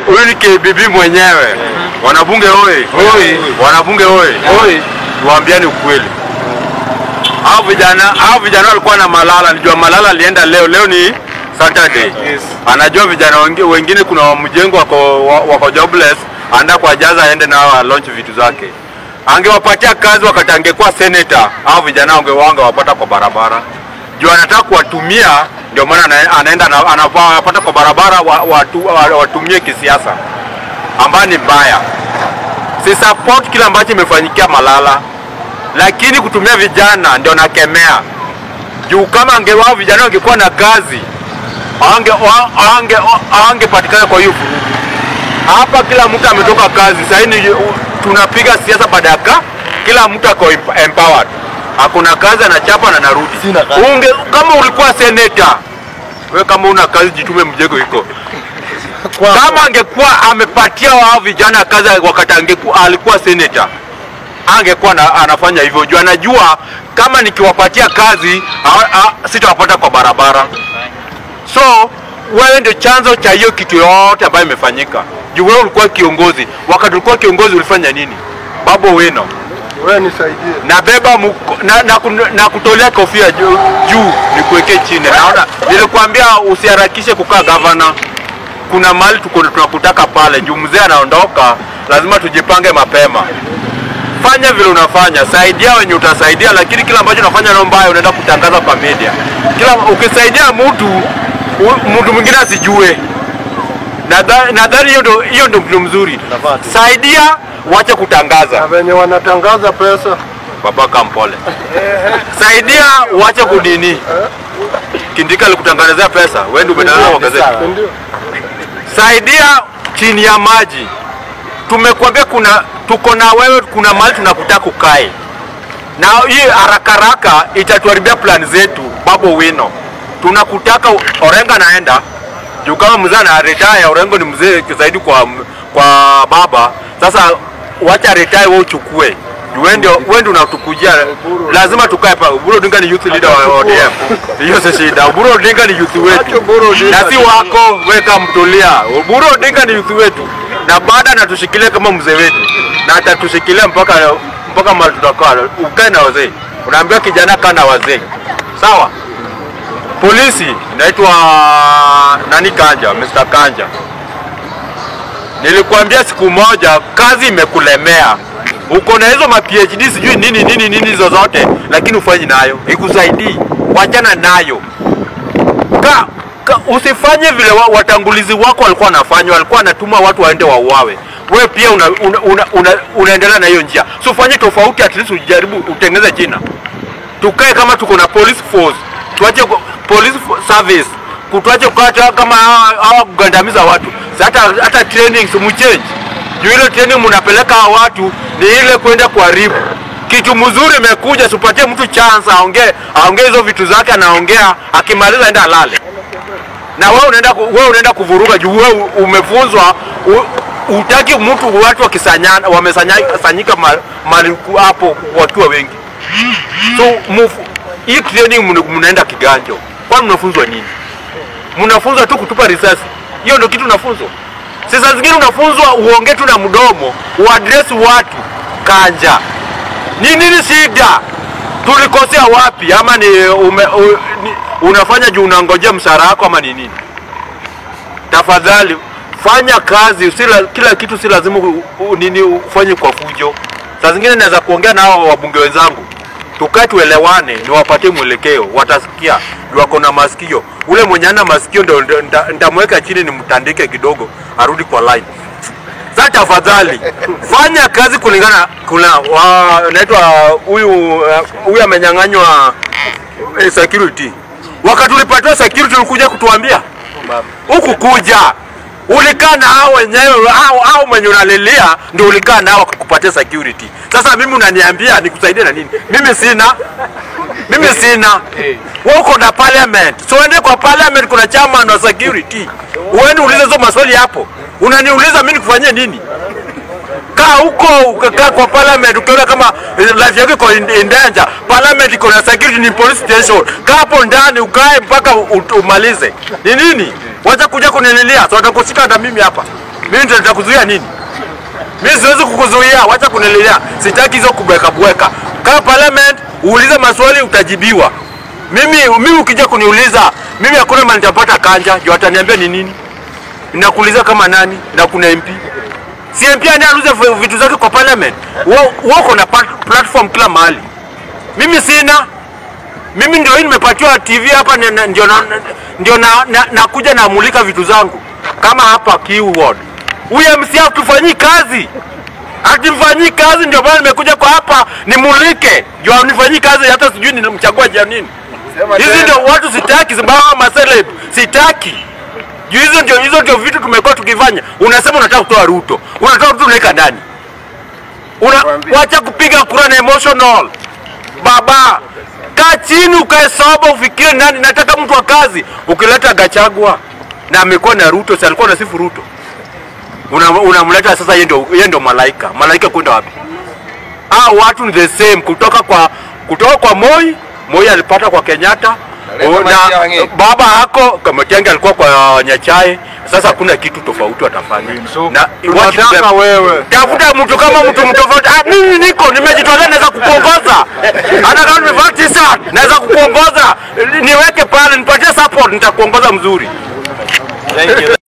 Huyu ni KBB mwenyewe. Wanabunge oi. Oi. Wanabunge oi. Oi. Tuambiane ukweli. Hao vijana walikuwa na Malala, nilijua Malala alienda leo. Leo ni Saturday. Yes. Anajua vijana wengine kuna wa mjengo wako jobless, anaenda kwa jaza aende nao launch vitu zake. Angewapatia kazi wakati angekuwa senator, hao vijana wangewapata kwa barabara. Juu anataka kuwatumia, ndio maana anaenda anapata kwa barabara watumie kisiasa. Ambayo ni mbaya. Si support kila ambacho imefanyikia Malala, lakini kutumia vijana ndio nakemea. Juu kama angewao vijana wangekuwa na kazi, angepatikana kwa hiyo vurugu. Hapa kila mtu ametoka kazi. Sasa hivi tunapiga siasa badaka, kila mtu ako empowered. Hakuna kazi, anachapa na narudi. Unge kama ulikuwa senator, wewe kama una kazi jitume mjengo iko. Kama angekuwa amepatia wao vijana kazi wakati angekuwa alikuwa senator, angekuwa anafanya hivyo. Juu anajua kama nikiwapatia kazi sitawapata kwa barabara. So wewe ndio chanzo cha hiyo kitu yote ambayo imefanyika. Juu wewe ulikuwa kiongozi. Wakati ulikuwa kiongozi ulifanya nini? Babu Owino, wewe nisaidie. Nabeba na kutolea kofia juu nikuweke chini. Naona nilikwambia usiharakishe kukaa governor. Kuna mali tuko tunakutaka pale. Juu mzee anaondoka, lazima tujipange mapema. Fanya vile unafanya, saidia wenye utasaidia, lakini kila ambacho unafanya ndio mbaya unaenda kutangaza kwa media. Kila ukisaidia mtu, mtu mwingine asijue. Nadhani hiyo ndio mtu mzuri. Saidia, wacha kutangaza. Na wenye wanatangaza pesa. Baba kampole. Saidia, wacha kudini. Kindika alikutangazia pesa, wewe ndio umetangaza kwa gazeti. Saidia chini ya maji. Tumekuambia kuna tuko na wewe, kuna mali tunakutaka ukae. Na hii haraka haraka itatuharibia plan zetu. Babu Owino, tunakutaka. Orengo anaenda. Juu kama mzee ana retire, Orengo ni mzee zaidi kwa baba. Sasa wacha retire wewe uchukue. Wewe ndio unatukujia. Lazima tukae pale. Oburu Odinga ni youth leader wa ODM. Hiyo si shida. Oburu Odinga ni youth wetu. Na si wako, weka mtulia. Oburu Odinga ni youth wetu. Na baada anatushikilia kama mzee wetu. Na atatushikilia mpaka mahali tutakaa. Ukae na wazee. Unaambiwa kijana kaa na wazee. Sawa? Polisi inaitwa nani Kanja, Mr. Kanja. Nilikwambia siku moja kazi imekulemea. Uko na hizo ma PhD sijui nini nini nini zozote, lakini ufanyi nayo, ikusaidii. Wachana nayo. Usifanye vile watangulizi wako walikuwa wanafanya, walikuwa wanatuma watu waende wauawe. Wewe pia unaendelea na hiyo njia. So fanye tofauti, at least ujaribu utengeneze jina. Tukae kama tuko na police force, tuache police service, kutuache kukata kama hawa kugandamiza watu. Hata training simuchange. Juu ile training mnapeleka watu ni ile kwenda kuharibu. Kitu mzuri imekuja, usipatie mtu chance aongee hizo vitu zake, anaongea, akimaliza aenda alale. Na wewe unaenda kuvuruga juu wewe umefunzwa utaki mtu watu wakisanyana wamesanyika mali hapo wakiwa wengi. So hii training mnaenda kiganjo. Kwani mnafunzwa nini? Mnafunzwa tu kutupa risasi. Hiyo ndio kitu unafunzwa. Sasa zingine unafunzwa uongee tu na mdomo, uaddress watu. Kanja. Ni nini shida? Tulikosea wapi? Ama ni unafanya juu unangojea mshahara wako ama ni nini? Tafadhali fanya kazi, kila kitu si lazima nini ufanye kwa fujo. Saa zingine naweza kuongea na hao wabunge wenzangu. Tukae tuelewane, niwapatie mwelekeo, watasikia. Wako na masikio. Ule mwenye ana masikio ndio nitamweka chini nimtandike kidogo, arudi kwa line. Sasa tafadhali fanya kazi kulingana. Kuna naitwa huyu amenyang'anywa security. Wakati ulipatiwa security ulikuja kutuambia? Huku kuja. Ulikaa na hao wenyewe, hao mwenye unalilia ndio ulikaa nao kukupatia security. Sasa mimi unaniambia nikusaidie na nini? Mimi sina. Mimi sina. Wewe uko na parliament. So uende kwa parliament kuna chairman wa security. Uende uulize hizo maswali hapo. Unaniuliza mimi nikufanyie nini? Kaa huko ukakaa kwa parliament ukiona kama life yako iko in danger. Parliament iko na security, ni police station. Kaa hapo ndani ukae mpaka umalize. Ni nini? Wacha kuja kunililia. So watakushika na mimi hapa. Mimi ndio nitakuzuia nini? Mimi siwezi kukuzuia, wacha kunililia. Sitaki hizo kubweka bweka. Kaa parliament, uulize maswali utajibiwa. Mimi ukija kuniuliza, mimi hakuna mahali nitapata kanja, juu ataniambia ni nini? Nakuuliza kama nani? Na kuna MP. Si MP anauliza vitu zake kwa parliament. Wako na platform kila mahali. Mimi sina. Mimi ndio hii nimepatiwa TV hapa, ndio nakuja namulika vitu zangu. Kama hapa keyword. Huyu MC hatufanyii kazi. Hatumfanyii kazi, ndio maana nimekuja kwa hapa nimulike. Juu hanifanyii kazi, hata sijui nilimchagua jia nini. Hizi ndio watu sitaki, Zimbabwe maseleb sitaki. Juu hizo ndio vitu tumekuwa tukifanya. Unasema unataka kutoa Ruto. Unataka Ruto unaweka ndani. Wacha kupiga kura na emotional. Baba, kaa chini ukae sober ufikirie nani nataka mtu wa kazi. Ukileta Gachagua na amekuwa na Ruto, si alikuwa anasifu Ruto. Unamleta sasa yeye ndio malaika. Malaika kwenda wapi? Ah, watu ni the same kutoka kwa Moi. Moi alipata kwa Kenyatta. Na baba yako kama Matiang'i alikuwa kwa Nyachae. Sasa hakuna kitu tofauti watafanya. Na tunataka wewe. Tafuta mtu kama mtu mtofauti. Ah, mimi niko nimejitolea naweza kukuongoza. Hata kama nimevaa t-shirt naweza kukuongoza. Niweke pale nipatie support nitakuongoza mzuri. Thank you.